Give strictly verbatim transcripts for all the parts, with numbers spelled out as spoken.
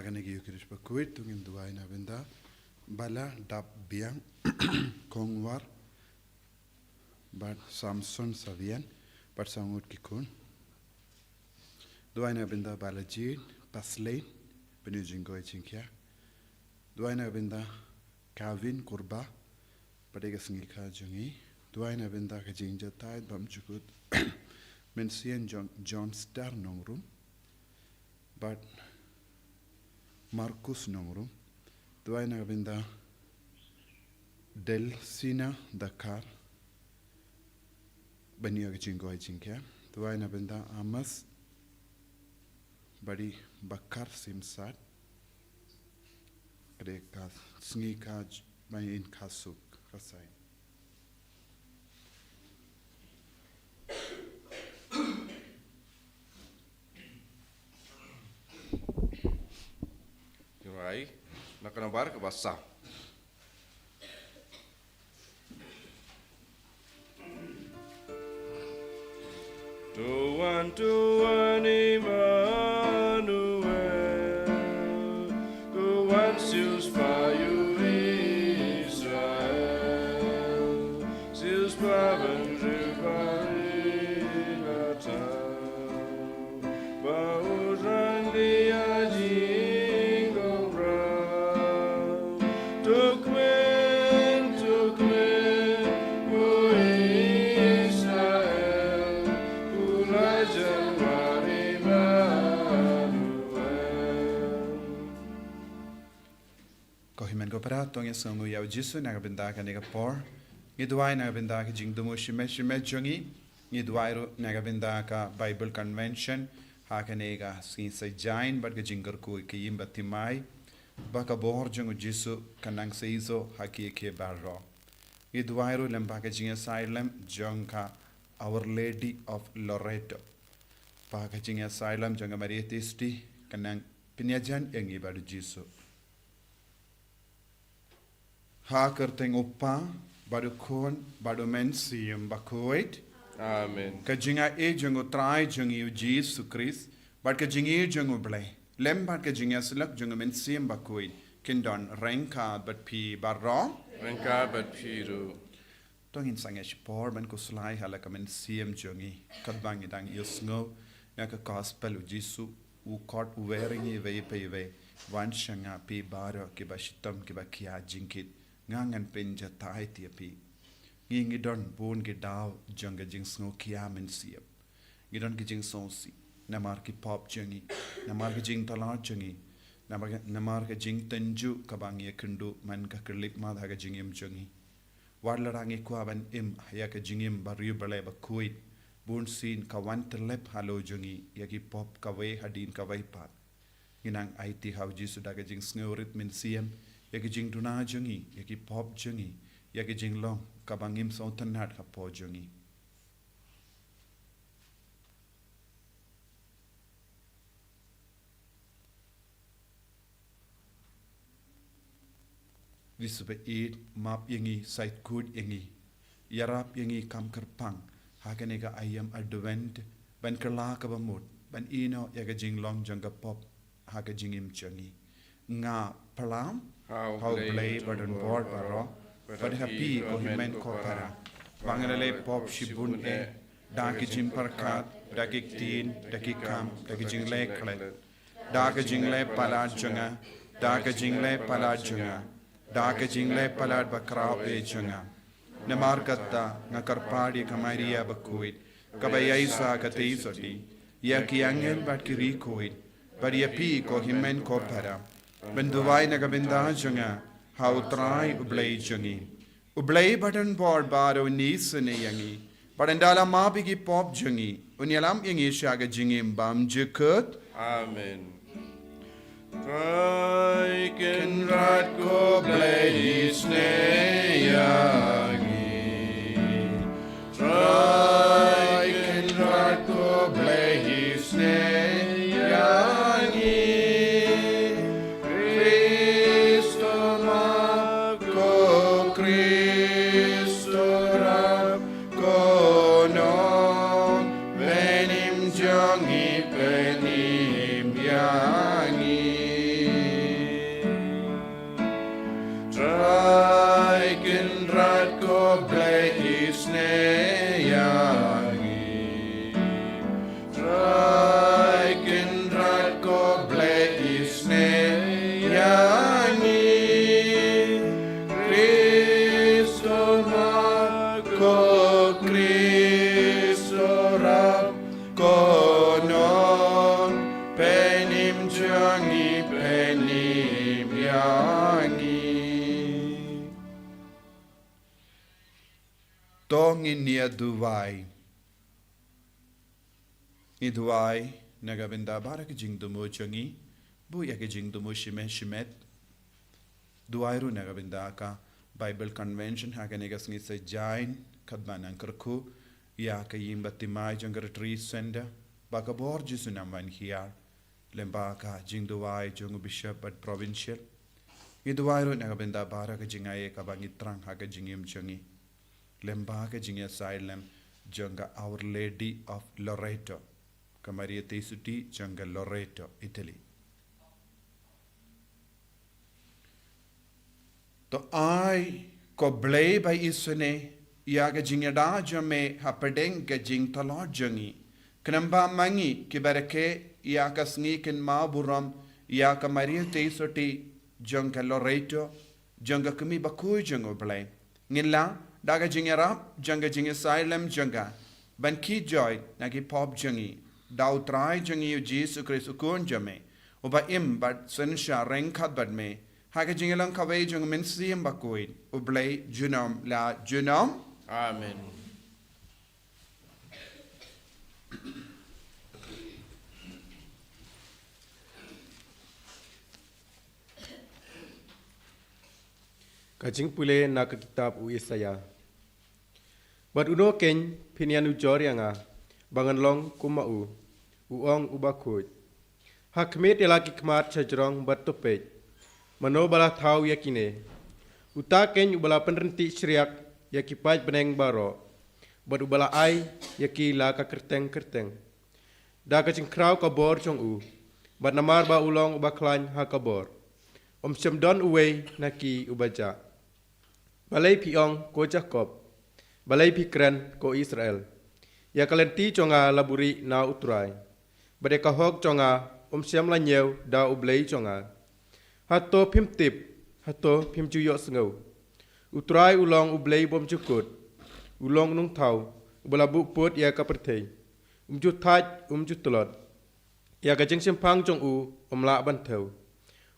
Kane ki Eucharist bakhuid, to ngin duwai na ka bynta Bala Dap Biang, Kongwar, bad Samson Savian, bad saw ngut ki khun. Duwai na ka bynta Bala Jin, Paslin, bad ïa u jingkoit jingkhiah. Duwai na ka bynta Kavin Kurba, bad ïa ka sngi kha jong i. Duwai na ka bynta ka jingjahthait bymjukut Mynsiem John, John Star Nongrum, bad Markus Nongrum. Duwai na ka bynta Delsina Dakar, bad ïa ka jingkoit jingkhiah. Duwai na ka bynta Amos, bad i Bakar Simsat. Ka dei ka sngi kha j-, ba in kha suk, kha sai. Duwai na ka nombar kaba saw. To wan, to wan Emmanuel, to wan sils payu Israel, sils paban ripari kata. Ba u rang dia jingkong rang. To kmen, to kmen, ko Israel, u la jan wari Emmanuel. Ko hynmen ko para, to ngin sngewnguh ïa u Jisu na ka bynta kane ka por. Ngi duwai na ka bynta ka jingthmu shimet shimet jong ngi. Ngi duwai ruh na ka bynta ka Bible Convention ha kane ka sngi Saitjaiñ bad ka jingkyrkhu ka ïing bad thymmai, ba ka bor jong u Jisu kan nang seisoh ha ki ki baroh. Ngi duwai ruh lem bad ka jingïasaid lem jong ka Our Lady of Loreto, bad ka jingïasaid lem jong ka Maria Theisotti kan nang pynïajan ïa ngi bad u Jisu. Ha ka kyrteng u Kpa, bad u Khun, bad u Mynsiem Bakhuid. Amen. Ka jingaiei jong u Trai jong ngi u Jisu Khrist, bad ka jingïeit jong u Blei, lem bad ka jingïasyllok jong u Mynsiem Bakhuid, kin don ryngkat bad phi baroh. Ryngkat bad phi ruh. To ngin sangeh shipor ban khuslai ha la ka mynsiem jong ngi, katba ngi dang ïohsngew ïa ka gospel u Jisu u khot uwei ïa ngi iwei pa iwei: Wan sha nga phi baroh kiba shitom kiba khia jingkit, nga ngan pynjahthait ïa phi. Ngi ngi don bun ki daw jong ka jingsngewkhia mynsiem. Ngi don ki jingsngewsih namar ki pop jong ngi, namar ki jingtlot jong ngi, namar ka, namar ka jingtynjuh kaba ngi ïakynduh man ka khyllipmat ha ka jingim jong ngi. Wat lada ngi kwah ban im ïa ka jingim ba riewblei bakhuid, bunsien ka wan tyllep halor jong ngi ïa ki pop kawei hadien kawei pat. Ngi nang aiti ha u Jisu da ka jingsngewrit mynsiem ïa ki jingduna jong ngi, ïa ki pop jong ngi, ïa ki jinglong kaba ngim sngewtynnad hapoh jong ngi. Jisu ba ïeit, map ïa ngi, sait khuid ïa ngi, ïarap ïa ngi kam kyrpang ha kane ka aïom Advent, ban kylla kaba mut ban ïehnoh ïa ka jinglong jong ka pop ha ka jingim jong ngi. Nga pyrshang ha u Blei badonbor baroh, bad ha phi ko hynmen ko para, ba nga la leh pop shibun eh, da ki jingpyrkhat, da ki ktien, da ki kam, da ki jingleh klet, da ka jingleh palat jong nga, da ka jingleh palat jong nga, da ka jingleh palat bakhraw eh jong nga. Namar kata nga kyrpad ïa ka Maria bakhuid, kaba ïai sa ka Theisotti, ïa ki angel bad ki riewkhuid, bad ïa phi ko hynmen ko para, ban duwai na ka bynta jong nga ha u Trai u Blei jong ngi. U Blei badonbor baroh un isynei ïa ngi, bad un da la map ïa ki pop jong ngi, un ïalam ïa ngi sha ka jingim bymjukut. Amen. Trai Kynrad ko Blei isynei ïa ngi. Trai Kynrad ko Blei isynei ïa ngi. Khrist u map, ko Khrist u rap, ko nongpynim jong ngi, pynim ïa ngi. Duwai. Ngi duwai na ka bynta baroh ki jingthmu jong ngi, buh ïa ki jingthmu shimet shimet. Duwai ruh na ka bynta ka Bible Convention ha kane ka sngi Saitjaiñ, katba nang kyrkhu ïa ka ïing baptisma jong ka Retreat Center, ba ka bor Jisu nang wan hiar. Lyngba ka jingduwai jong u Bishop bad Provincial, ngi duwai ruh na ka bynta baroh ka jingaiei kaba ngi thrang ha ka jingim jong ngi. Lyngba ka jingïasaid lem jong ka Our Lady of Loreto, ka Maria Theisotti jong ka Loreto, Italy. To ai, ko Blei ba isynei, ïa ka jingïada jong me hapdeng ka jingtlot jong ngi. Khnang ba ma ngi kiba rakhe ïa ka sngi kynmaw burom ïa ka Maria Theisotti jong ka Loreto, jong ka Kmie bakhuid jong U Blei, ngin lah da ka jingïarap jong ka jingïasaid lem jong ka ban kit joi na ki pop jong ngi, da U Trai jong ngi U Jisu Khrist U Khun jong me, uba im bad synshar ryngkat bad me ha ka jingïalang kawei jong U Mynsiem Bakhuid, U Blei junom la junom. Amen. Ka jingpule na ka kitab u Isaïah. Bad uno keiñ phin ïanujor ïa nga, ba ngan long kum ma u, u ong u bakhuid. Ha khmih ïa la ki khmat shajrong bad to peit, mano ba la thaw ïa kine. Uta keiñ uba la pynryntih shriak ïa ki paid bneng baroh, bad uba la ai ïa ki la ka kyrteng kyrteng. Da ka jingkhraw ka bor jong u, bad namar ba u long uba khlaiñ ha ka bor, ym shym don uwei na ki uba jah. Balei phi ong, ko Jakob? Balei phi kren, ko Israel? Ïa ka lynti jong nga la buhrieh na U Trai, bad ïa ka hok jong nga ym shym la ñiew da U Blei jong nga. Hato phim tip? Hato phim ju ïohsngew? U Trai u long U Blei bymjukut, u long u Nongthaw, uba la buh pud ïa ka pyrthei. Um ju thait, um ju tlot. Ïa ka jingshemphang jong u ym lah ban thew.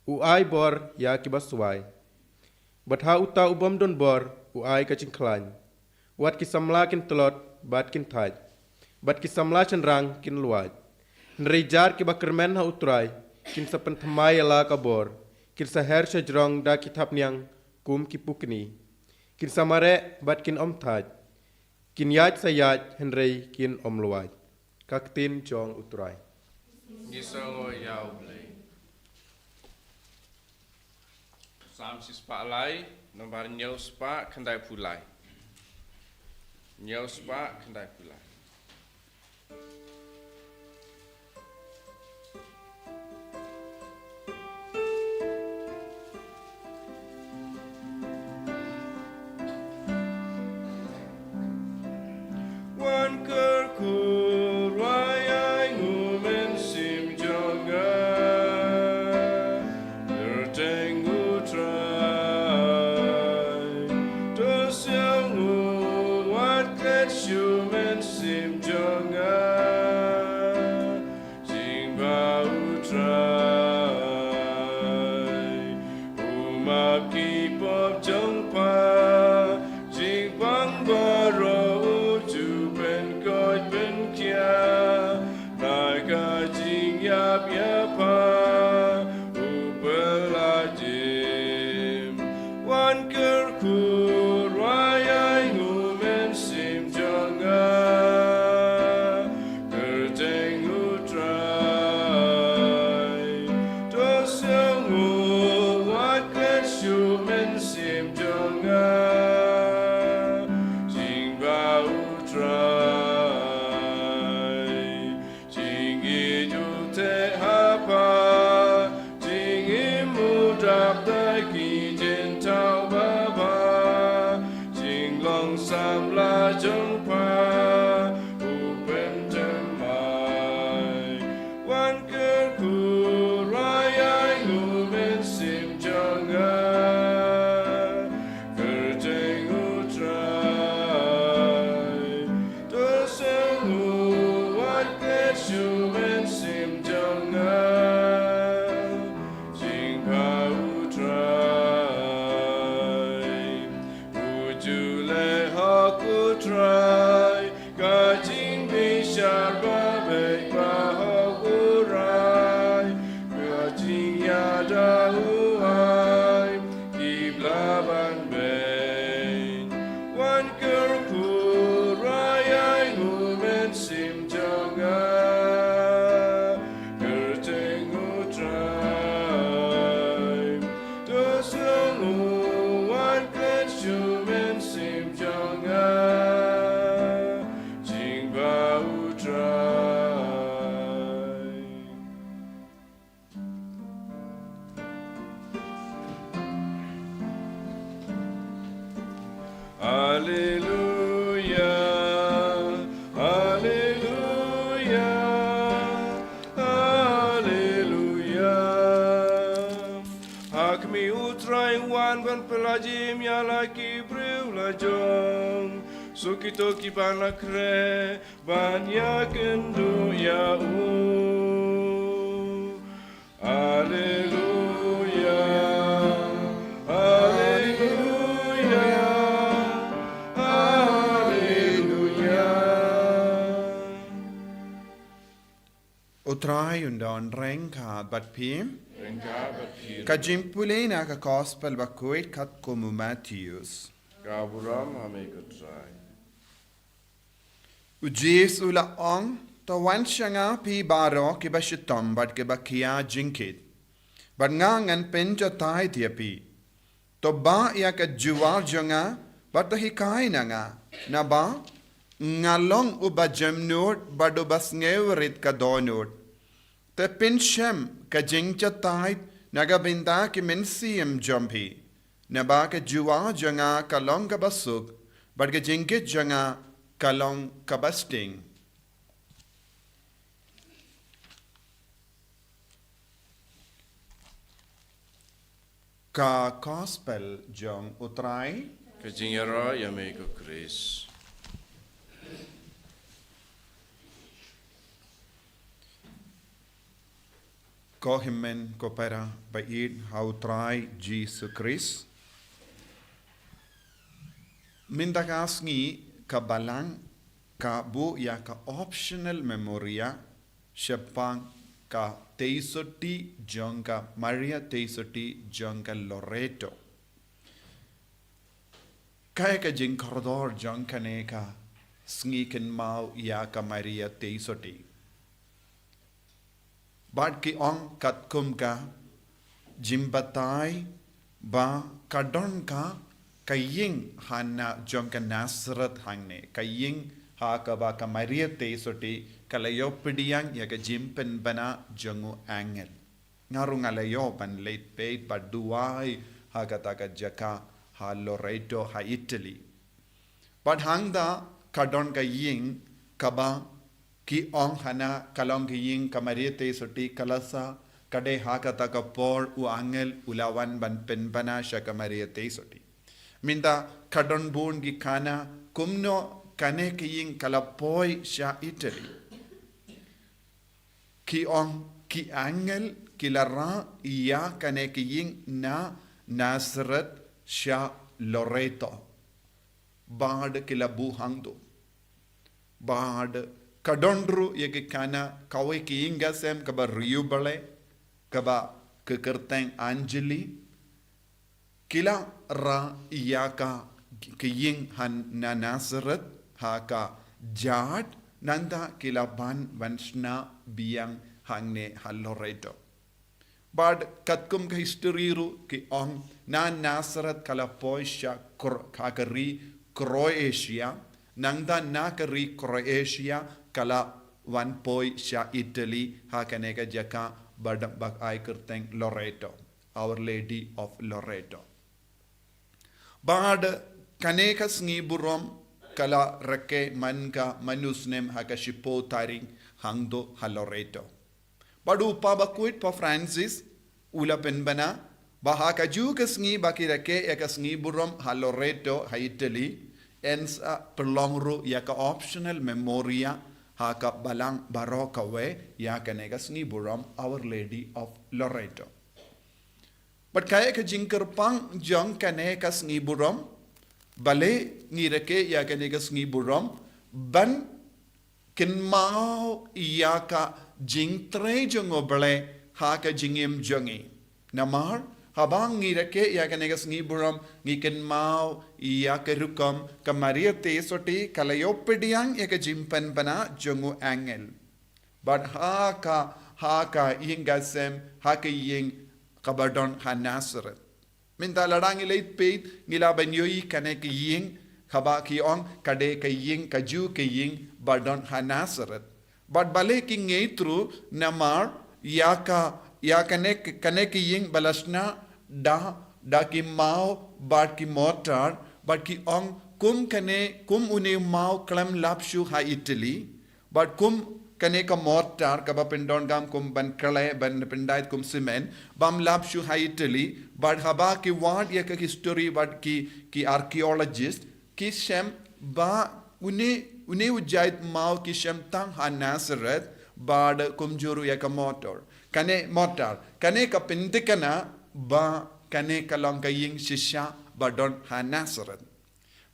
U ai bor ïa kiba swai, bad ha uta u bym don bor u ai ka jingkhlaiñ. Wat ki samla kin tlot bad kin thait, bad ki samla shynrang kin luwait. Hynrei jar kiba kyrmen ha U Trai kin sa pynthymmai ïa la ka bor. Kin sa her shajrong da ki thapniang kum ki pukni. Kin sa mareh bad kin ym thait. Kin ïaid sa ïaid hynrei kin ym luwait. Ka ktien jong U Trai. Ngi sngew ïa U Blei. Salm shispah lai, nombar hynñiew spah khyndaiphew lai. Hynñiew spah khyndaiphew lai. Wan kyrkhu rwai ïa u Mynsiem jong nga. Kyrteng U Trai, to siew nguh, wat klet sha u Mynsiem. Pynlait jingim ïa la ki briew la jong, suk kito kiba la khreh ban ïakynduh ïa u. Alleluia, alleluia, alleluia. U Trai un don ryngkat bad phi. Ryngkat bad phi. Ka jingpule na ka Gospel bakhuid katkum u Mathaios. Ka burom ha me ko Trai. U Jisu u la ong, to wan sha nga phi baroh kiba shitom bad kiba khia jingkit, bad nga ngan pynjahthait ïa phi. To bah ïa ka jubab jong nga, bad to hikai na nga. Naba nga long uba jemnud bad uba sngewrit ka dohnud. Te pynshem ka jingjahthait na ka bynta ki mynsiem jong phi. Naba ka jubab jong nga ka long kaba suk, bad ka jingkit jong nga ka long kaba sting. Ka Gospel jong u Trai. Ka jingïaroh ïa me ko Khrist. Ko hynmen ko para ba ïeit ha u Trai Jisu Khrist. Mynta ka sngi ka Balang ka buh ïa ka optional memorial shaphang ka Teisotti jong ka Maria Teisotti jong ka Loreto. Kaei ka jingkordor jong kane ka sngi kynmaw ïa ka Maria Teisotti? Bad ki ong katkum ka jingbatai ba ka don ka, ka ïing ha na jong ka Nasareth hangne, ka ïing ha kaba ka Maria Teisotti ka la ïoh pdiang ïa ka jingpynbna jong u angel. Nga ruh nga la ïoh ban leit peit bad duwai ha kata ka jaka ha Loreto ha Italy. Bad hangta ka don ka ïing kaba ki ong hana ka long ka ïing ka Maria Teisotti, ka la sa ka dei ha kata ka por u angel u la wan ban pynbna sha ka Maria Teisotti. Mynta ka don bun ki khana kumno kane ka ïing ka la poi sha Italy. Ki ong ki angel ki la rah ïa kane ka ïing na Nasareth sha Loreto. Bad ki la buh hangto. Bad ka don ruh ïa ki khana kawei ka ïing ka sem kaba riewblei, kaba ka kyrteng Angeli. Ki la rah ïa ka, ka ïing ha na Nasareth ha ka jhad, nangta ki la ban ban shna biang hangne ha Loreto. Bad katkum ka history ruh ki ong na Nasareth ka la poi sha Kro-, ha ka ri Croatia, nangta na ka ri Croatia ka la wan poi sha Italy ha kane ka jaka ba dang bak ai kyrteng Loreto. Our Lady of Loreto. Bad kane ka sngi burom ka la rakhe man ka man u snem ha ka shiphew tarik hangto ha Loreto. Bad u Papa bakhuid Pope Francis u la pynbna ba ha kajuh ka sngi ba ki rakhe ïa ka sngi burom ha Loreto ha Italy, yn sa pynlong ruh ïa ka optional memorial ha ka balang baroh kawei ïa kane ka sngi burom Our Lady of Loreto. Bad kaei ka jingkyrpang jong kane ka sngi burom? Balei ngi rakhe ïa kane ka sngi burom? Ban kynmaw ïa ka jingtrei jong U Blei ha ka jingim jong ngi. Namar haba ngi rakhe ïa kane ka sngi burom ngi kynmaw ïa ka rukom ka Maria Teisotti ka la ïoh pdiang ïa ka jingpynbna jong u angel. Bad ha ka, ha ka ïing ka sem, ha ka ïing kaba don ha Nasareth. Mynta lada ngi leit peit ngi lah ban ïohi kane ka ïing kaba ki ong ka dei ka ïing, kajuh ka ïing ba don ha Nasareth. Bad balei ki ngeit ruh? Namar ïa ka, ïa kane, kane ka ïing ba la shna da, da ki maw bad ki mortar, bad ki ong kum kane, kum une u maw khlem lap shuh ha Italy, bad kum kane ka mortar kaba pyndonkam kum ban khleh, ban pyndait kum cement, bym lap shuh ha Italy, bad haba ki wad ïa ka history bad ki, ki archaeologist, ki shem ba une, une u jait maw ki shem tang ha Nazareth, bad kumjuh ruh ïa ka mortar. Kane mortar, kane ka pynthikna ba kane ka long ka ïing shisha ba don ha Nazareth.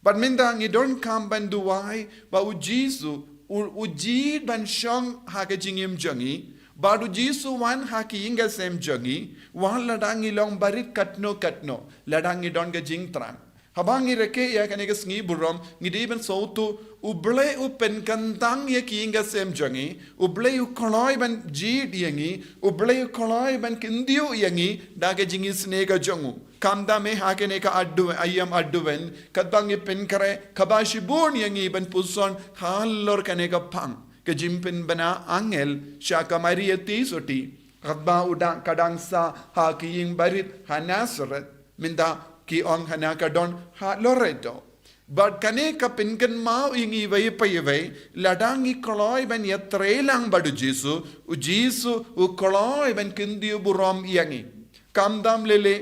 Bad mynta ngi donkam ban duwai ba U Jisu u, u jied ban shong ha ka jingim jong ngi, bad U Jisu wan ha ki ïing ka sem jong ngi, wat lada ngi long barit katno katno, lada ngi don ka jingthrang. Haba ngi rakhe ïa kane ka sngi burom, ngi dei ban sngewthuh, U Blei u pynkyntang ïa ki ïing ka sem jong ngi, U Blei u kloi ban jied ïa ngi, U Blei u kloi ban kyntiew ïa ngi da ka jingisynei ka jong u. Khamtam eh ha kane ka Advent, aïam Advent, katba ngi pynkhreh, kaba shibun ïa ngi ban puson halor kane ka phang ka jingpynbna angel sha ka Maria Theisotti, katba u dang, ka dang sah ha ki ïing barit ha Nazareth, mynta ki ong hana ka don ha Loreto. Bad kane ka pynkynmaw ïa ngi iwei pa iwei, lada ngi kloi ban ïatrei lang bad U Jisu, U Jisu u kloi ban kyntiew burom ïa ngi. Khamtam lei lei,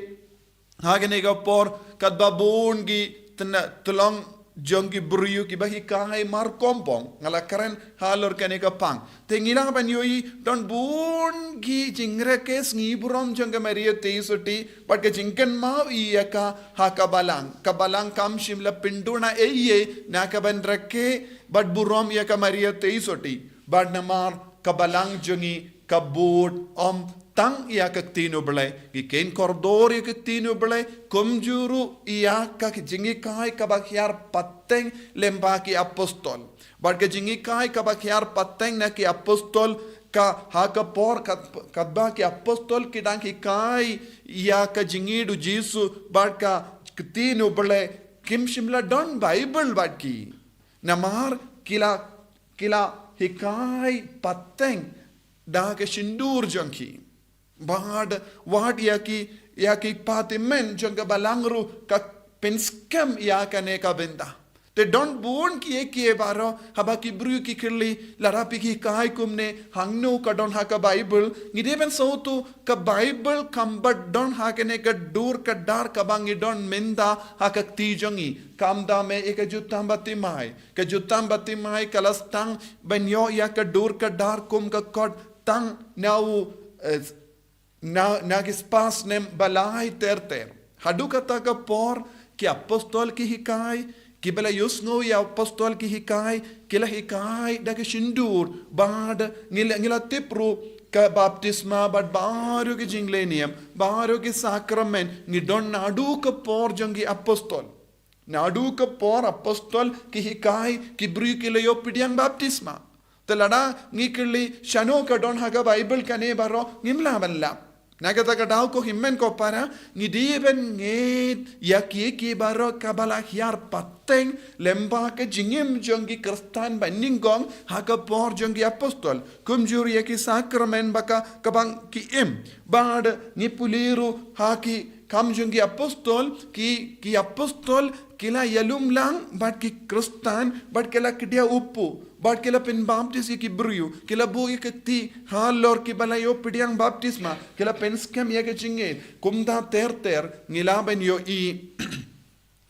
ha kane ka por, katba bun ki tna, tyllong jong ki briew kiba hikai markongpong, nga la kren halor kane ka phang. Te ngi lah ban ïohi, don bun ki jingrakhe sngi burom jong ka Maria Theisotti, bad ka jingkynmaw ïa ka ha ka balang. Ka balang kam shym la pynduna ei ei na ka ban rakhe bad burom ïa ka Maria Theisotti. Bad namar ka balang jong ngi ka bud ym tang ïa ka ktien U Blei, ngi kheiñ kordor ïa ka ktien U Blei, kumjuh ruh ïa ka jinghikai kaba hiar pateng lyngba ki apostol. Bad ka jinghikai kaba hiar pateng na ki apostol, ka ha ka por kat, katba ki apostol ki dang hikai ïa ka jingïeid U Jisu bad ka ktien U Blei, kim shym la don Baibl bad ki. Namar ki la, ki la hikai pateng da ka shyntur jong ki. Bad wat ïa ki, ïa ki kpa tymmen jong ka balang ruh ka pynskhem ïa kane ka bynta. Te don bun kiei kiei baroh, haba ki briew ki kylli, lada phi hikai kumne, hangno ka don ha ka Baibl? Ngi dei ban sngewthuh, ka Baibl kam pat don ha kane ka dur ka dar kaba ngi don mynta ha ka kti jong ngi. Khamtam eh ïa ka Jutang Bartimai. Ka Jutang Bartimai ka la sdang ban ïoh ïa ka dur ka dar kum ka kot tang na u, eh, na, na ki spah snem ba lai ter ter. Haduh kata ka por ki apostol ki hikai, kiba la ïohsngew ïa apostol ki hikai, ki la hikai da ka shyntur, bad ngi la, ngi la tip ruh ka baptisma bad baroh ki jingleh niam, baroh ki sakramen, ngi don naduh ka por jong ki apostol. Naduh ka por apostol ki hikai, ki briew ki la ïoh pdiang baptisma. Te lada ngi kylli shano ka don ha ka Baibl kane baroh, ngim lah ban lap. Na kata ka daw ko hynmen ko para, ngi dei ban ngeit ïa kiei kiei baroh kaba la hiar pateng lyngba ka jingim jong ki Khristan ba nyngkong ha ka por jong ki apostol. Kumjuh ïa ki sakramen ba ka, kaba ki im. Bad ngi pule ruh ha ki Kam jong ki apostol, ki, ki apostol ki la ïalum lang bad ki Khristan, bad ki la kdiah u puh, bad ki la pynbaptis ïa ki briew, ki la buh ïa ka kti halor kiba la ïoh pdiang baptisma, ki la pynskhem ïa ka jingngeit. Kumta ter ter ngi lah ban ïohi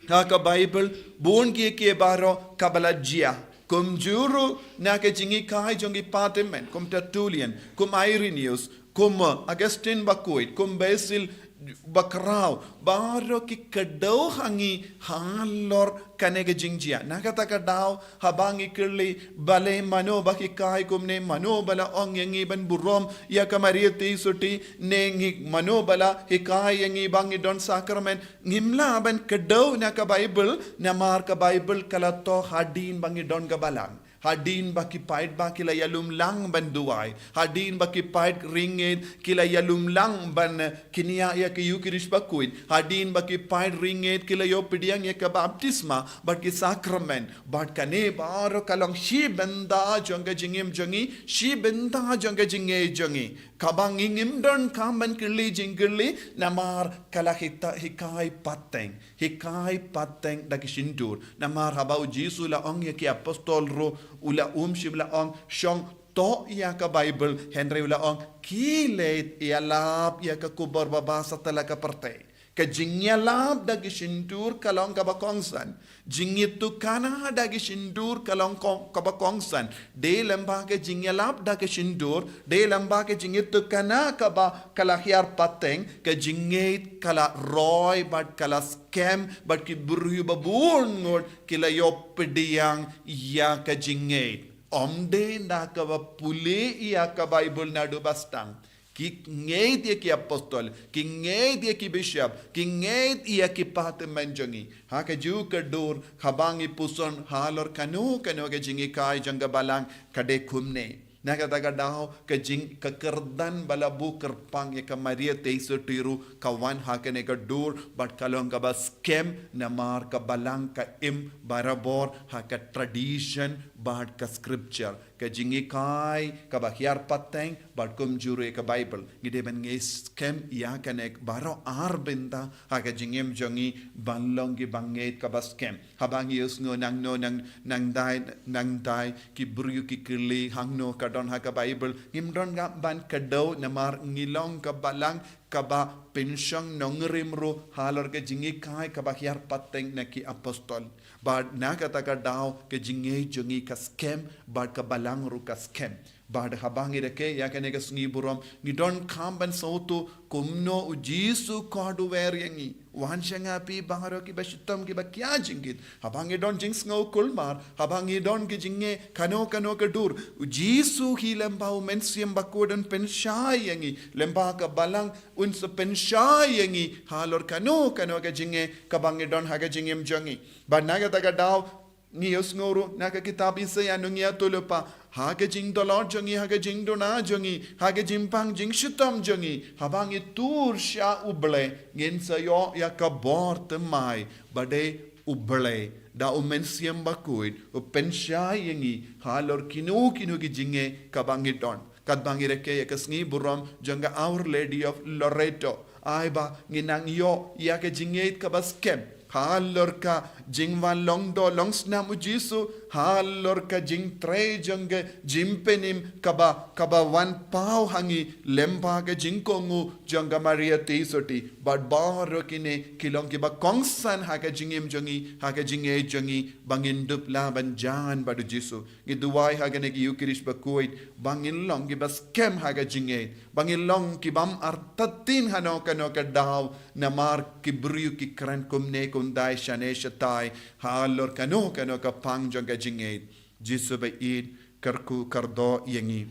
ha ka Baibl, bun kiei kiei baroh kaba la jia. Kumjuh ruh na ka jinghikai jong ki patymmen, kum Tertullian, kum Irenaeus, kum, uh, Augustine Bakhuid, kum Basil Bakhraw, baroh ki kdew ha ngi halor kane ka jingjia. Na kata ka daw, haba ngi kylli, balei mano ba hikai kumne, mano ba la ong ïa ngi ban burom ïa ka Maria Theisotti, ne ngi mano ba la hikai ïa ngi ba ngi don sakramen, ngim lah ban kdew na ka Baibl, namar ka Baibl ka la thoh hadien ba ngi don ka balang. Hadien ba ki paidbah ki la ïalum lang ban duwai. Hadien ba ki paid riewngeit ki la ïalum lang ban, eh, kñia ïa ka Eukharist bakhuid. Hadien ba ki paid riewngeit ki la ïoh pdiang ïa ka baptisma bad ki sakramen. Bad kane baroh ka long shi bynta jong ka jingim jong ngi, shi bynta jong ka jingngeit jong ngi. Kaba ngi ngim donkam ban kylli jingkylli, namar ka la hita-, hikai pateng. Hikai pateng da ki shyntur. Namar haba u Jisu u la ong ïa ki apostol ruh, u la, um shym la ong, shong toh ïa ka Baibl, hynrei u la ong, ki leit ïalap ïa ka khubor babha satlak ka pyrthei. Ka jingïalap da ki shyntur ka long kaba kongsan. Jingïatukana da ki shyntur ka long kong, kaba kongsan. Dei lyngba ka jingïalap da ki shyntur, dei lyngba ka jingïatukana kaba ka la hiar pateng, ka jingngeit ka la roi bad ka la skhem, bad ki briew babun ngut ki la ïoh pdiang ïa ka jingngeit. Ym dei da kaba pule ïa ka Baibl naduh ba sdang. Ki ngeit ïa ki apostol, ki ngeit ïa ki bishop, ki ngeit ïa ki pateng jong ngi. Ha kajuh ka dur, haba ngi puson halor kano kano ka jinghikai jong ka Balang, ka dei kumne. Na kata ka daw, ka jing, ka kyrdan ba la buh kyrpang ïa ka Maria Theisotti ruh, ka wan ha kane ka dur, bad ka long kaba skhem, namar ka Balang ka im barabor ha ka tradition bad ka scripture. Ka jinghikai kaba hiar pateng bad kumjuh ruh ïa ka Baibl. Ngi dei ban ngeit skhem ïa kane baroh ar bynta ha ka jingim jong ngi ban long kiba ngeit kaba skhem. Haba ngi ïohsngew nangno nang, nangdei, nangdei ki briew ki kylli hangno ka don ha ka Baibl, ngim don ngam ban kdew namar ngi long ka Balang kaba pynshong nongrim ruh halor ka jinghikai kaba hiar pateng na ki apostol. Bad na kata ka daw ka jingngeit jong ngi ka skhem, bad ka Balang ruh ka skhem. Bad haba ngi rakhe ïa kane ka sngi burom, ngi donkam ban sngewthuh kumno U Jisu u khot u wer ïa ngi. Wan sha nga phi baroh kiba shitom kiba khia jingkit. Haba ngi don jingsngew kulmar, haba ngi don ki jingeh kano kano ka dur, U Jisu hi lyngba U Mynsiem Bakhuid un pynshai ïa ngi, lyngba ka Balang un sa pynshai ïa ngi halor kano kano ka jingeh kaba ngi don ha ka jingim jong ngi. Bad na kata ka daw, ngi ïohsngew ruh na ka kitab Isaïah, nongïathuhlypa, ha ka jingdohnud jong ngi, ha ka jingduna jong ngi, ha ka jingpang jingshitom jong ngi, haba ngi tur sha U Blei, ngin sa ïoh ïa ka bor thymmai, ba dei U Blei da U Mynsiem Bakhuid u pynshai ïa ngi halor kino kino ki jingeh kaba ngi don. Katba ngi rakhe ïa ka sngi burom jong ka Our Lady of Loreto, ai ba ngin nang ïoh ïa ka jingngeit kaba skhem halor ka jingwan long doh long snam U Jisu, halor ka jingtrei jong ka jingpynim kaba, kaba wan paw ha ngi lyngba ka jingkohnguh jong ka Maria Theisotti. Bad baroh kine ki long kiba kongsan ha ka jingim jong ngi, ha ka jingngeit jong ngi, ba ngin dup lah ban jan bad U Jisu. Ngi duwai ha kane ka Eukharist bakhuid ba ngin long kiba skhem ha ka jingngeit, ba ngin long kibym artatien hano kano ka daw, namar ki briew ki kren kumne kumdei shane shatai halor kano kano ka pang jong ka jingngeit. Jisu ba ïeit, kyrkhu kyrdoh ïa ngi.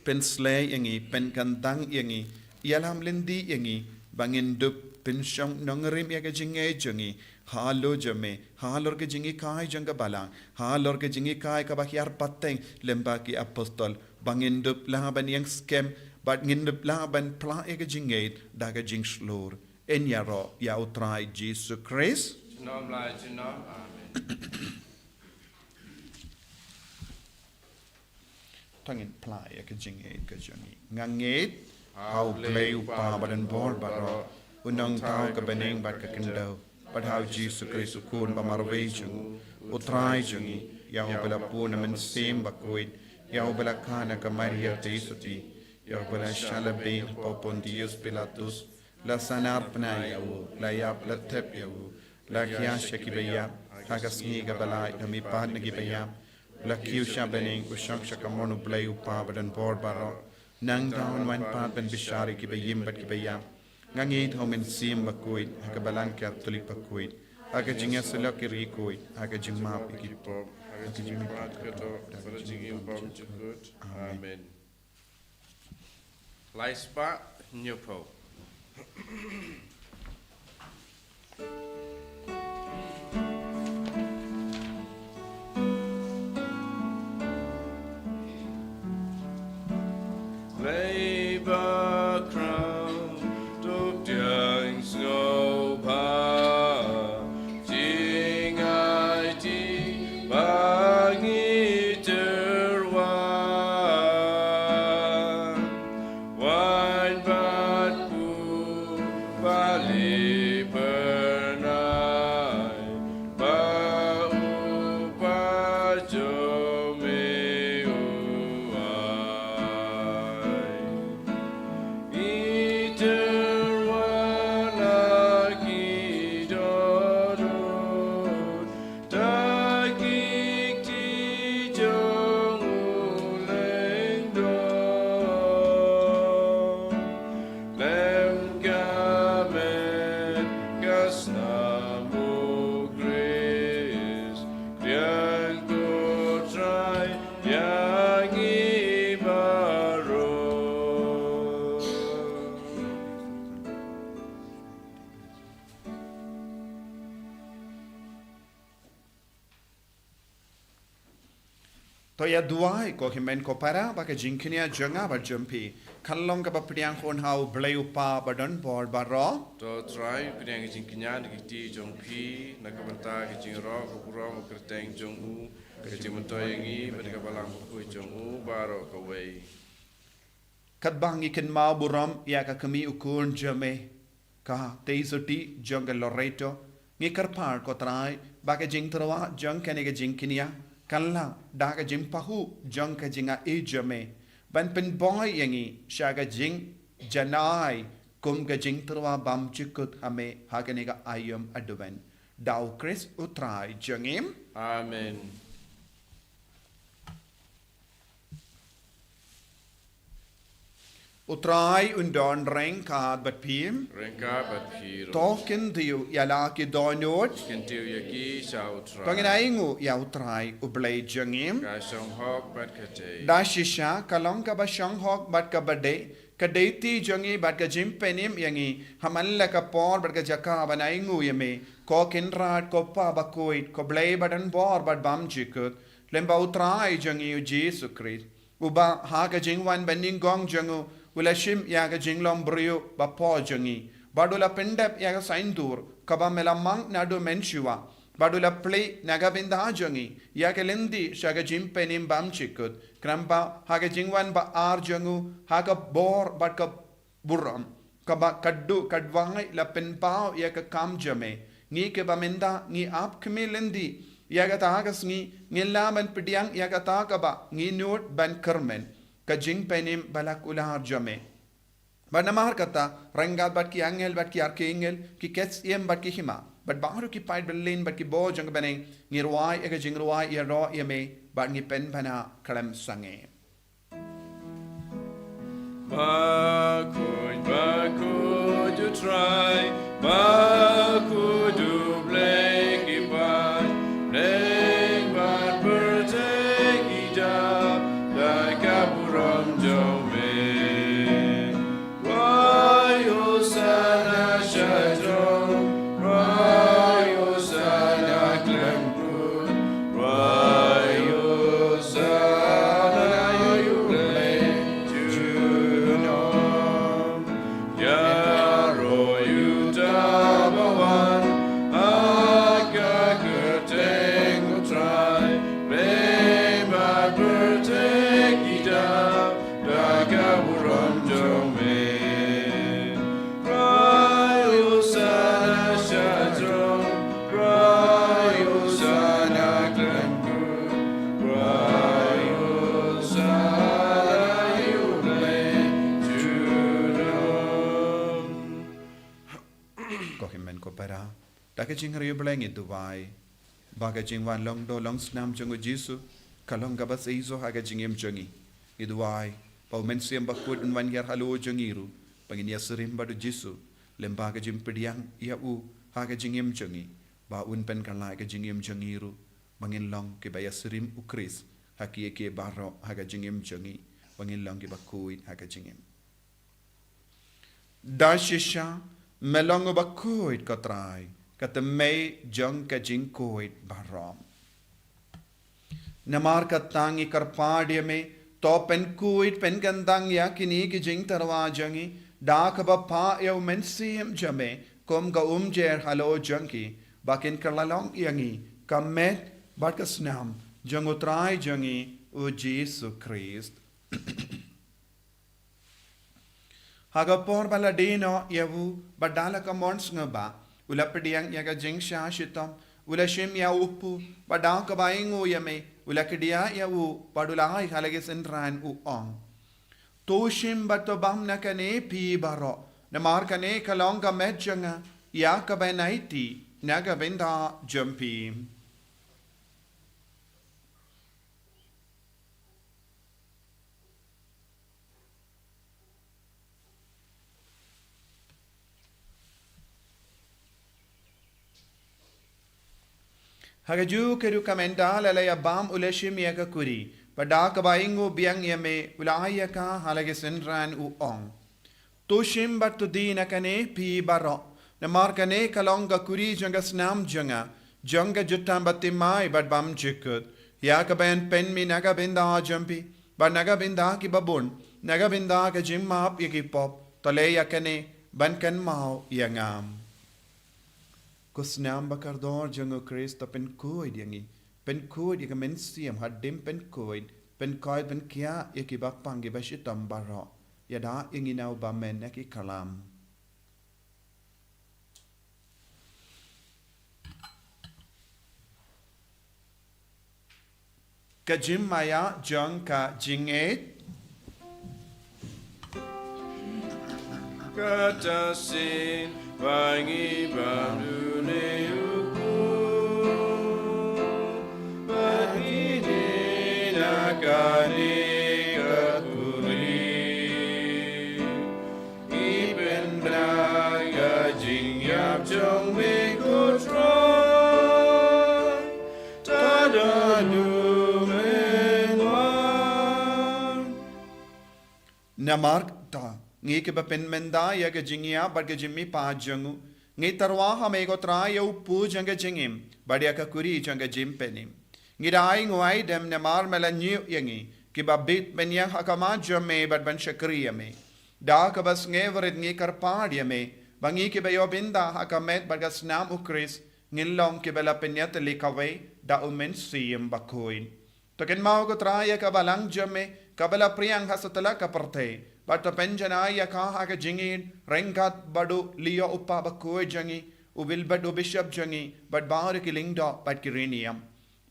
Pynsleh ïa ngi, pynkyndang ïa ngi, ïalam lynti ïa ngi, ba ngin dup pynshong nongrim ïa ka jingngeit jong ngi halor jong me, halor ka jinghikai jong ka Balang, halor ka jinghikai kaba hiar pateng lyngba ki apostol, ba ngin dup lah ban ïeng skhem, bad ngin dup lah ban phla ïa ka jingngeit da ka jingshlur. Yn ïaroh ïa U Trai Jisu Khrist. Junom la junom. Amen. To ngin phla ïa ka jingngeit ka jong ngi. Nga ngeit ha U Blei U Kpa badonbor baroh, U Nongthaw ka bneng bad ka khyndew, bad ha U Jisu Khrist U Khun ba marwei jong U Trai jong ngi, ïa uba la pun na Mynsiem Bakhuid, ïa uba la kha na ka Maria Theisotti, ïa uba la shah la beiñ hapoh Pontius Pilatus, la sahnarphna ïa u, la ïap la thep ïa u, la khia sha kiba ïap, ha ka sngi kaba lai u la mihpat na kiba ïap, u la kiew sha bneng, u shong sha kamon U Blei U Kpa badonbor baroh. Nangta un wan pat ban bishar ïa kiba im bad kiba ïap. Nga ngeit ha U Mynsiem Bakhuid, ha ka Balang Katholik bakhuid, ha ka jingïasyllok ki riewkhuid, ha ka jingmap ïa ki pop, ha ka jingmihpat ka doh, bad ha ka jingim bymjukut. Amen. Lai spah hynñiew phew. Lei ba khraw, to pdiang sngewbha, jingaiti ba ngi tyrwa. Wan bad pyrnai ba u Kpa jong me u To ïa duwai, ko hynmen ko para, ba ka jingkñia jong nga bad jong phi kan long kaba pdiang khun ha U Blei U Kpa badonbor baroh. To Trai, pdiang ka jingkñia na ki kti jong phi, na ka bynta ka jingïaroh ka burom ka kyrteng jong u, ka jingmyntoi ïa ngi bad ka Balang Bakhuid jong u baroh kawei. Katba ngi kynmaw burom ïa ka kmie u khun jong me, ka Teisotti jong ka Loreto, ngi kyrpad ko Trai ba ka jingtyrwa jong kane ka jingkñia kan long da ka jingpahuh jong ka jingaiei jong me, ban pynbor ïa ngi sha ka jingjanai kum ka jingtyrwa bymjukut ha me ha kane ka aïom Advent. Da U Khrist U Trai jong ngi. Amen. U Trai un don ryngkat bad phi. Ryngkat bad phi ruh. To kyntiew ïa la ki dohnud. Kyntiew ïa ki sha U Trai. To ngin ainguh ïa U Trai U Blei jong ngi. Ka shong hok bad ka dei. Da shisha ka long kaba shong hok bad kaba dei, ka dei ti jong ngi bad ka jingpynim ïa ngi ha man la ka por bad ka jaka ban ainguh ïa me, ko Kynrad, ko Kpa Bakhuid, ko Blei badonbor bad bymjukut, lyngba U Trai jong ngi U Jisu Khrist. Uba ha ka jingwan banyngkong jong u, u la shim ïa ka jinglong briew bapher jong ngi, bad u la pyndep ïa ka saiñdur kaba me la mang naduh mynshuwa, bad u la plie na ka bynta jong ngi ïa ka lynti sha ka jingpynim bymjukut, khnang ba ha ka jingwan ba ar jong u, ha ka bor bad ka burom kaba khadduh khadwai la pynpaw ïa ka kam jong me, ngi kiba mynta ngi ap khmih lynti ïa kata ka sngi, ngin lah ban pdiang ïa kata kaba ngi nud ban kyrmen, ka jingpynim ba la kular jong me. Bad namar kata, ryngkat bad ki angel bad ki archangel, ki ktien bad ki hima, bad baroh ki paid byllien bad ki bor jong ka bneng, ngi rwai ïa ka jingrwai ïaroh ïa me, bad ngi pynbna khlem sangeh. Bakhuid, bakhuid U Trai, bakhuid U Blei ki paid, bneng bad pyrthei ki dap da ka burom jong me. Rwai Hosana sha throne, rwai Hosana khlem kut, rwai Hosana ïa U Blei junom. Ïaroh ïa uta uba wan ha ka kyrteng U Trai, bneng bad pyrthei ki dap da ka burom jong me. Rwai Hosana sha throne, rwai Hosana khlem kut, rwai Hosana ïa U Blei junom. Ko hynmen ko para, da ka jingriewblei ngi duwai ba ka jingwan long doh long snam jong U Jisu ka long kaba seisoh ha ka jingim jong ngi. Ngi duwai ba U Mynsiem Bakhuid un wan hiar halor jong ngi ruh, ba ngin ïasyriem bad U Jisu lyngba ka jingpdiang ïa u ha ka jingim jong ngi, ba un pynkylla ka jingim jong ngi ruh, ba ngin long kiba ïasyriem U Khrist ha kiei kiei baroh ha ka jingim jong ngi, ba ngin long kiba khuid ha ka jingim. Da shisha me long uba khuid ko Trai, ka tymmen jong ka jingkhuid baroh. Namar kata ngi kyrpad ïa me, to pynkhuid pynkyntang ïa kine ki jingtyrwa jong ngi da kaba phah ïa U Mynsiem jong me kum ka umjer halor jong ki, ba kin kylla long ïa ngi ka met bad ka snam jong U Trai jong ngi U Jisu Khrist. Ha ka por ba la die noh ïa u, bad da la ka mon sngewbha, u la pdiang ïa ka jingshah shitom, u la shim ïa u kpu, bad da kaba ainguh ïa me, u la kdiah ïa u, bad u la ai ha la ki synran, u ong: To shim bad to bam na kane phi baroh, namar kane ka long ka met jong nga, ïa kaba ngi aiti na ka bynta jong phi. Ha kajuh ka rukom, ynda la la ïa bam, u la shim ïa ka kuri, bad da kaba ainguh biang ïa me, u la ai ïa ka ha la ki synran, u ong: To shim bad to die na kane phi baroh, namar kane ka long ka kuri jong ka snam jong nga, jong ka jutang bathymmai bad bymjukut. Ïa kaba yn pynmih na ka bynta jong phi bad na ka bynta kiba bun, na ka bynta ka jingmap ïa ki pop, to leh ïa kane ban kynmaw ïa nga. Ko snam ba kordor jong u Khrist, to pynkhuid ïa ngi, pynkhuid ïa ka mynsiem hadien pynkhuid, pynkhuid pynkiah ïa kiba pang kiba shitom baroh. Ïada ïa ngi na u bymman na ki khlam. Ka jingmaïa jong ka jingngeit. Kata sien ba ngi bam dune u Kpa, ba ngi dei na kane ka khuri. Ngi pynbna ka jingïap jong me ko Trai, tad haduh men wan. Namar kata, ngi kiba pynmynta ïa ka jingïap bad ka jingmihpat jong u, ngi tyrwa ha me ko Trai ïa u kpu jong ka jingim bad ïa ka khuri jong ka jingpynim. Ngi da ai nguai dem namar me la ñiew ïa ngi kiba bit ban ïeng ha khmat jong me bad ban shakri ïa me. Da kaba sngewrit ngi kyrpad ïa me ba ngi kiba ïoh bynta ha ka met bad ka snam u Khrist ngin long kiba la pynïatylli kawei da u Mynsiem Bakhuid. To kynmaw ko Trai ïa ka balang jong me kaba la phriang ha satlak ka pyrthei, bad to pynjanai ïa ka ha ka jingïeit ryngkat bad u Leo u Kpa bakhuid jong ngi, u Wilbert u Bishop jong ngi, bad baroh ki lyngdoh bad ki riewniam.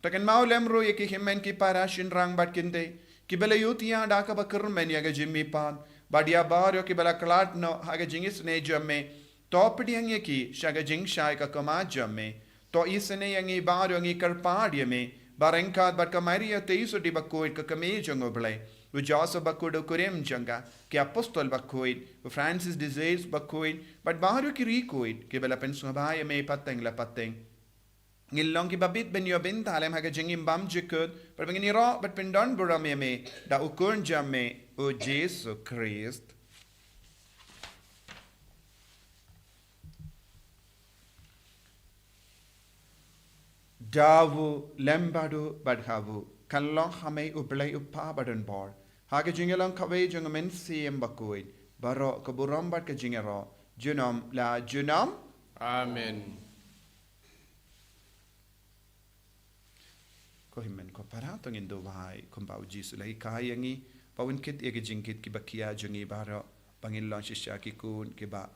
To kynmaw lem ruh ïa ki hynmen ki para shynrang bad kynthei kiba la ïohthiah da kaba kyrmen ïa ka jingmihpat, bad ïa baroh kiba la khlad noh ha ka jingisynei jong me. To pdiang ïa ki sha ka jingshai ka khmat jong me. To isynei ïa ngi baroh, ngi kyrpad ïa me ba ryngkat bad ka Maria Theisotti bakhuid ka kmie jong u Blei, u Joseph bakhuid u kurim jong ka, ki apostol bakhuid, u Francis de Sales bakhuid, bad baroh ki riewkhuid kiba la pynsngewbha ïa me pateng la pateng, ngin long kiba bit ban ïoh bynta lem ha ka jingim bymjukut, bad ba ngin ïaroh bad pyndonburom ïa me da u Khun jong me, u Jisu Khrist. Da u lem bad u bad ha u, kan long ha me u Blei u Kpa badonbor, ha ka jingïalong kawei jong u Mynsiem Bakhuid, baroh ka burom bad ka jingïaroh junom la junom. Amen. Ko hynmen ko para, to ngin duwai kumba u Jisu u la hikai ïa ngi, ba un kit ïa ki jingkit kiba khia jong ngi baroh, ba ngin long shisha ki khun kiba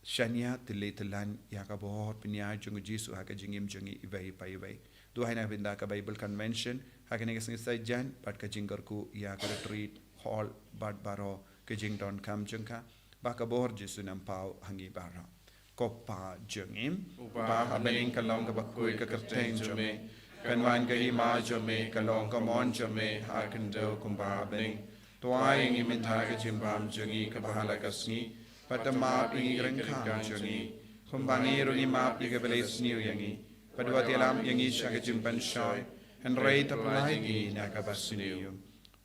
shaniah tylli tyllan ïa ka bor pynïaid jong u Jisu ha ka jingim jong ngi iwei pa iwei. Duwai na ka bynta ka Bible Convention ha kane ka sngi Saitjaiñ, bad ka jingkyrkhu ïa ka retreat hall bad baroh ka jingdonkam jong ka, ba ka bor Jisu un paw ha ngi baroh. Ko Pa jong ngi uba ha bneng, kan long kaba khuid ka kyrteng jong me, kan wan ka hima jong me, kan long ka mon jong me ha khyndew kumba ha bneng. To ai ïa ngi mynta ka jingbam jong ngi kaba ha la ka sngi, bad to map ïa ngi ki ryngkang jong ngi, kumba ngi ruh ngi map ïa kiba la isniew ïa ngi, bad wat ïalam ïa ngi sha ka jingpynshoi, hynrei to pyllait ïa ngi na kaba sniew.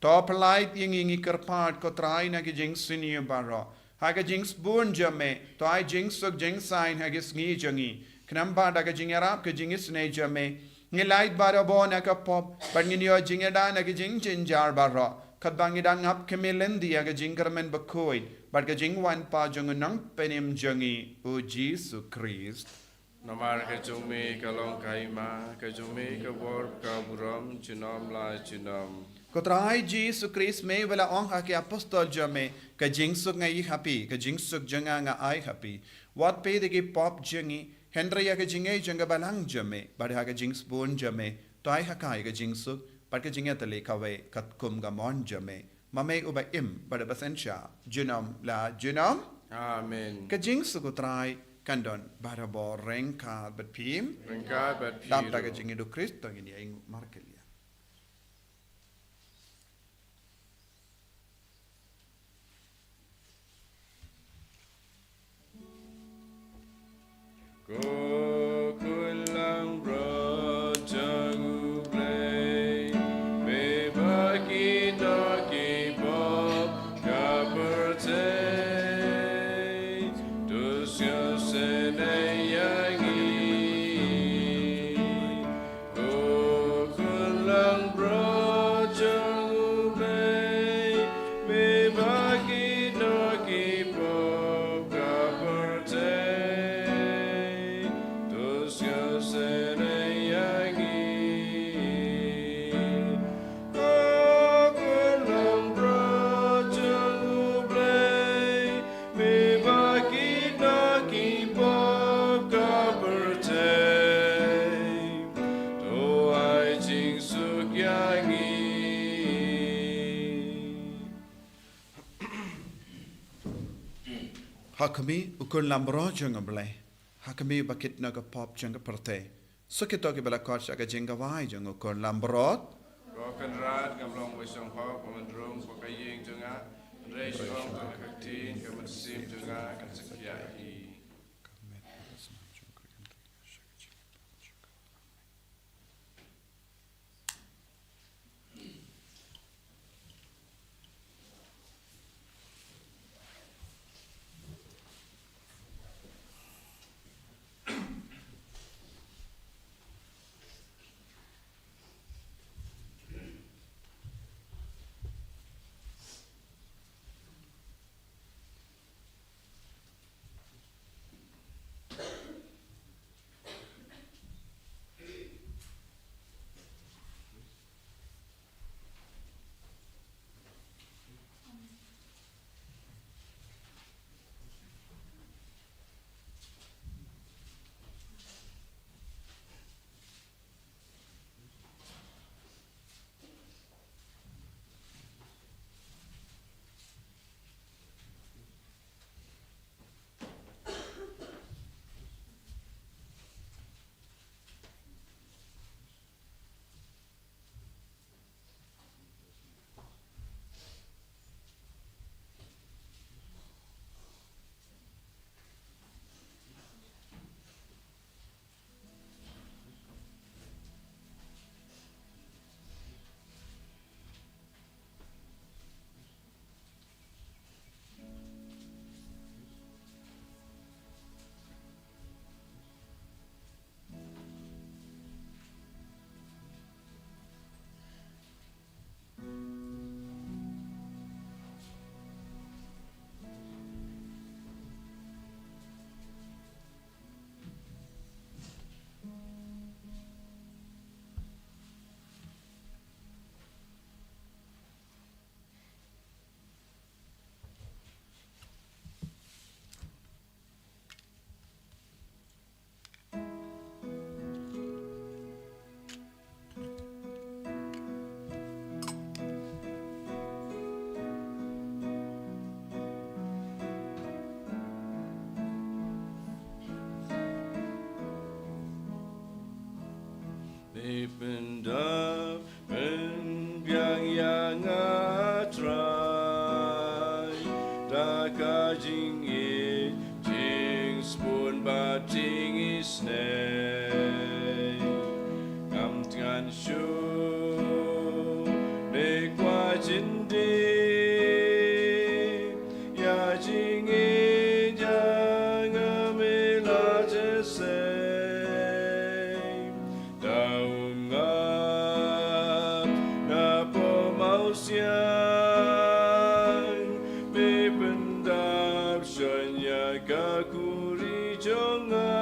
To pyllait ïa ngi, ngi kyrpad ko Trai, na ki jingsniew baroh, ha ka jingsbun jong me to ai jingsuk jingsaiñ ha ki sngi jong ngi, khnang ba da ka jingïarap ka jingisynei jong me ngin lait barabor na ka pop, bad ngin ïoh jingïada na ki jingjynjar baroh, katba ngi dang ap khmih lynti ïa ka jingkyrmen bakhuid bad ka jingwan pat jong u Nongpynim jong ngi, u Jisu Khrist. Namar ka jong me ka long ka hima, ka jong me ka bor, ka burom junom la junom. Ko Trai Jisu Khrist, me ba la ong ha ki apostol jong me, ka jingsuk nga ai ha phi, ka jingsuk jong nga nga ai ha phi. Wat peit ïa ki pop jong ngi, hynrei ïa ka jingngeit jong ka balang jong me, bad ha ka jingsbun jong me to ai ha ka ïa ka jingsuk bad ka jingïatylli kawei katkum ka mon jong me. Ma me uba im bad uba synshar junom la junom. Amen. Ka jingsuk u Trai kan don barabor ryngkat bad phi. Ryngkat bad phi ruh. Dap da ka jingïeit u Khrist to ngin ïa ïnguh markylliang. Ko khun langbrot jong U Blei, me ba ki nongkynmaw ka pyrthei, to sngewsynei ïa ngi. Ko khun Ha khmih, u Khun langbrot jong u Blei. Ha khmih, ba kit noh ka pop jong ka pyrthei. Sa kito kiba la khot sha ka jingkawei jong u Khun langbrot. Ko Kynrad, ngam long ba sngewhok ban rung bad ka ïing jong nga. Hynrei shu ong tang ha ka ktien, ka mynsiem jong nga kan sa khiah hi. Dei pyndap pynbiang ïa nga Trai da ka jingïeit, jingsbun bad jingisynei. Ngam tngan shuh ne kwah jin dih ïa jingïeit jong nga, me la jessei. Da um ngap na pop mawsiang, me pyndap shon ïa ka khuri jong nga.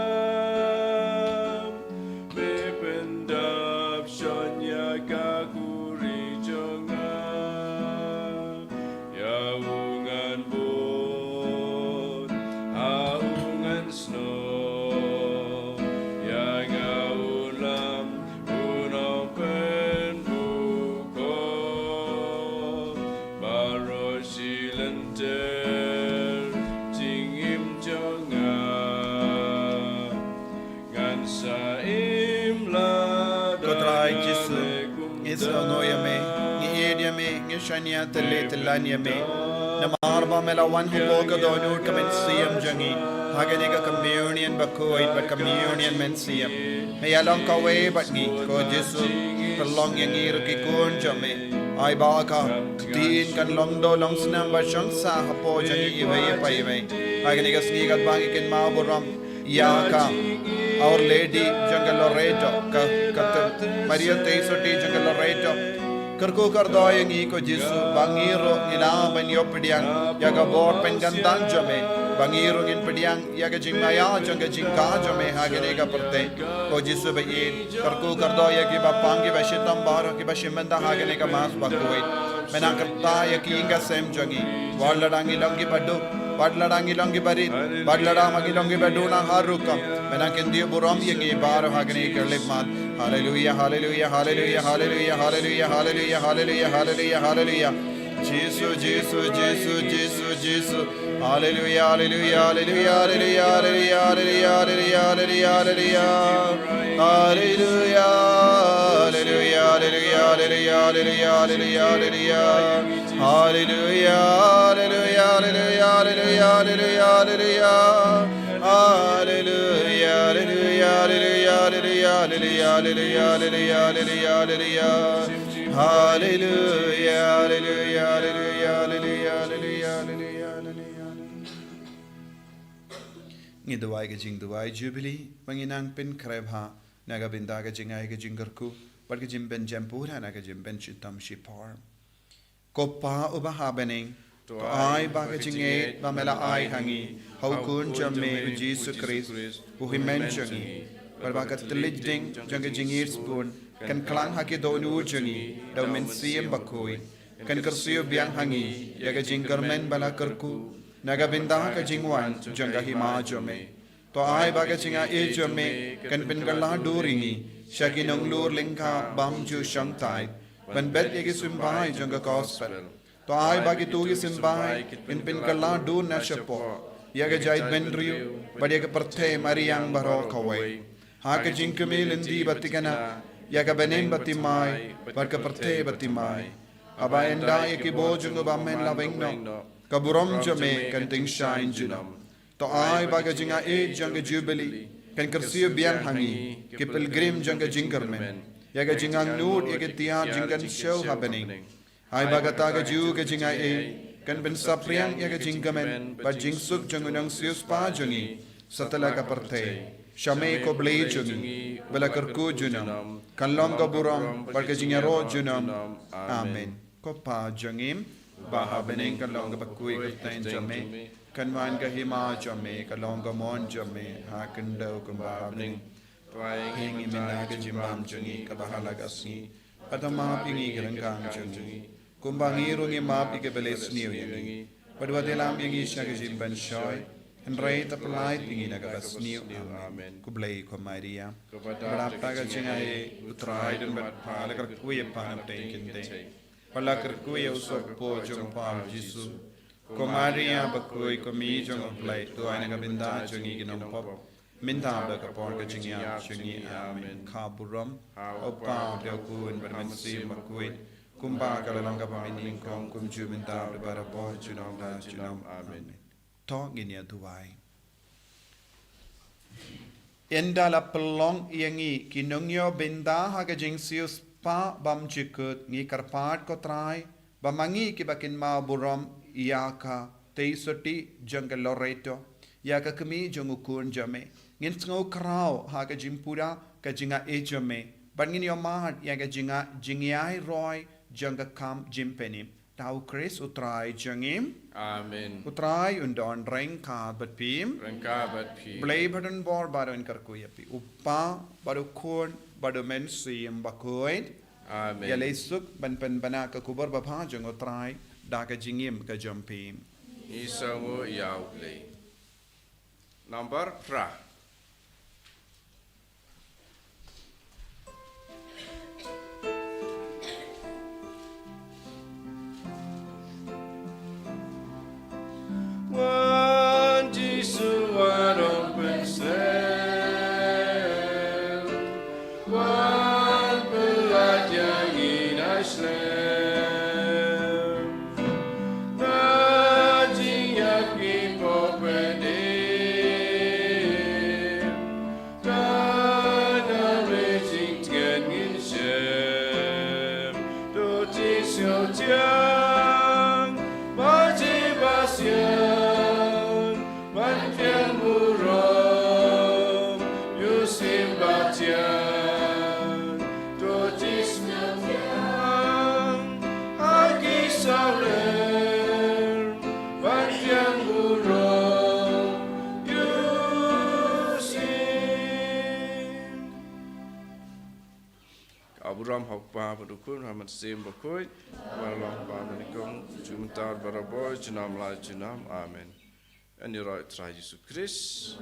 Me pyndap shon ïa ka khuri jong nga. Ïa u ngan bud ha u ngan snoh, ïa nga u lam u nongpynbukor. Baroh shi lynter jingim jong nga, ngan sa im lada. Ko Trai Jisu, ngi sngewnguh ïa me, ngi ïeit ïa me, ngi shaniah tylli tyllan ïa me. Namar ba me la wan hapoh ka dohnud ka mynsiem jong ngi ha kane ka communion bakhuid bad communion mynsiem. Me ïalong kawei bad ngi, ko Jisu, pynlong ïa ngi ruh ki khun jong me. Ai ba ka ktien kan long doh long snam bad shong sah hapoh jong ngi iwei pa iwei. Ha kane ka sngi katba ngi kynmaw burom ïa ka Our Lady jong ka Loreto, ka, ka Maria Theisotti jong ka Loreto. Kyrkhu kyrdoh ïa ngi ko Jisu, ba ngi ruh ngi lah ban ïoh pdiang ïa ka bor pynkyntang jong me, ba ngi ruh ngin pdiang ïa ka jingmaïa jong ka jingkha jong me ha kane ka pyrthei. Ko Jisu ba ïeit, kyrkhu kyrdoh ïa kiba pang kiba shitom baroh kiba shim bynta ha kane ka Mass bakhuid. Me nang kyrta ïa ki ïing ka sem jong ngi. Wat lada ngi long kiba duk, wat lada ngi long kiba rit, wat lada ma ngi long kiba duna ha rukom, me nang kyntiew burom ïa ngi baroh ha kane ka khyllipmat. Haleluia, haleluia, haleluia, haleluia. Jisu, Jisu, Jisu, Jisu, Jisu. Hallelujah, hallelujah, hallelujah, hallelujah, hallelujah, hallelujah, hallelujah, hallelujah, hallelujah. Hallelujah, hallelujah, hallelujah, hallelujah, hallelujah, hallelujah. Hallelujah, hallelujah, hallelujah, hallelujah, hallelujah, hallelujah. Hallelujah, hallelujah, hallelujah, hallelujah, hallelujah, hallelujah, hallelujah, hallelujah. Hallelujah, hallelujah, hallelujah, hallelujah, hallelujah, hallelujah, hallelujah. Ngi duwai ka jingduwai Jubilee, ba ngi nang pynkhreh bha, na ka bynta ka jingai ka jingkyrkhu, bad ka jingpynjem pura na ka jingpynshitom shipor. Ko Pa uba ha bneng, to ai ba ka jingngeit ba me la ai ha ngi, ha u Khun jong me u Jisu Khrist, u hynmen jong ngi. Bad ba ka tlot ding jong ka jingïeit sbun, kan klang ha ki dohnud jong ngi, da u Mynsiem Bakhuid. Kan kyrsiew biang ha ngi, ïa ka jingkyrmen ba la kyrkhu, na ka bynta ka jingwan jong ka hima jong me. To ai ba ka jingaiei jong me, kan pynkylla dur ïa ngi, sha ki nongleit lyngkha bym ju shong tied, ban bet ïa ki symbai jong ka gospel. To ai ba kito ki symbai, kin pynkylla dur na shapoh, ïa ka jaitbynriew, bad ïa ka pyrthei mariang baroh kawei. Ha ka jingkmie lynti ba thikna, ïa ka bneng ba thymmai, bad ka pyrthei ba thymmai. Haba ynda ïa ki bor jong u bymman la weng noh, ka burom jong me kan tyngshaiñ junom. To ai ba ka jingaiei jong ka Jubilee, kan kyrsiew biang ha ngi, ki pilgrim jong ka jingkyrmen. Ïa ka jingangnud, ïa ka tiar jingkynshew ha bneng. Ai ba kata ka juh ka jingaiei, kan pynsaphriang ïa ka jingkmen, bad jingsuk jong u nongsiewspah jong ngi, satlak ka pyrthei. Sha me ko Blei jong ngi, ba la kyrkhu junom, kan long ka burom, bad ka jingïaroh junom. Amen. Ko Pa jong ngi, ba ha bneng kan long ka bakhuid kyrteng jong me, kan wan ka hima jong me, kan long ka mon jong me, ha khyndew kumba ha bneng. To ai ïa ngi mynta ka jingbam jong ngi, kaba ha la ka sngi. Bad to map ïa ngi ki ryngkang jong ngi, kumba ngi ruh ngi map ïa kiba leh sniew ïa ngi. Bad wat ïalam ïa ngi sha ka jingpynshoi, hynrei to pyllait ïa ngi na kaba sniew. Amen. Khublei ko Maria, kaba dap da ka jingaiei, u Trai u don bad pha, la kyrkhu ïa pha na pdeng ki kynthei, bad la kyrkhu ïa u sohpop jong pha u Jisu. Ko Maria bakhuid, ko Mei jong u Blei, to ai na ka bynta jong ngi ki nongpop, mynta bad ha ka por ka jingïap jong ngi. Amen. Ka burom ha u Pa, ha u Khun, bad ha u Mynsiem Bakhuid, kumba ka la long kaba mynnyngkong, kumjuh mynta, bad barabor, junom la junom. Amen. To ngin ïa duwai. Ynda la pynlong ïa ngi ki nongïoh bynta ha ka jingsiewspah bymjukut, ngi kyrpad ko Trai, ba ma ngi kiba kynmaw burom ïa ka tei sotti jong ka Loreto, ïa ka kmie jong u Khun jong me, ngin sngew khraw ha ka jingpura ka jingaiei jong me, bad ngin ïohmad ïa ka jinga-, jingïairoi jong ka kam jingpynim. Da u Khrist u Trai jong ngi. Amen. U Trai un don ryngkat bad phi. Ryngkat bad phi. Blei badonbor bad un kyrkhu ïa phi. U Pa, bad u Khun, bad u Mynsiem Bakhuid. Amen. Ïaleh suk ban pynbna ka khubor babha jong u Trai da ka jingim ka jong phi. Ngi sngewnguh ïa u Blei. Nambar phra. Wan Jisu, wan ong pynsngew, wan pyllait ïa ngi na shlem, na jingïap ngi pop ïa dei. Ka na me jingtngen ngin shem, to jingsngew jiang, ba ji ba siang, ban pdiang burom, ïa u Syiem Bajam, to jingsngew jiang, ha ki sawler, ban pdiang burom, ïa u Syiem. Ka burom ha u Kpa bad u Khun bad u Mynsiem Bakhuid, ba la long ba mynnyngkong, kumjuh mynta, barabor, junom la junom. Amen. Yn ïaroh ïa u Trai Jisu Khrist.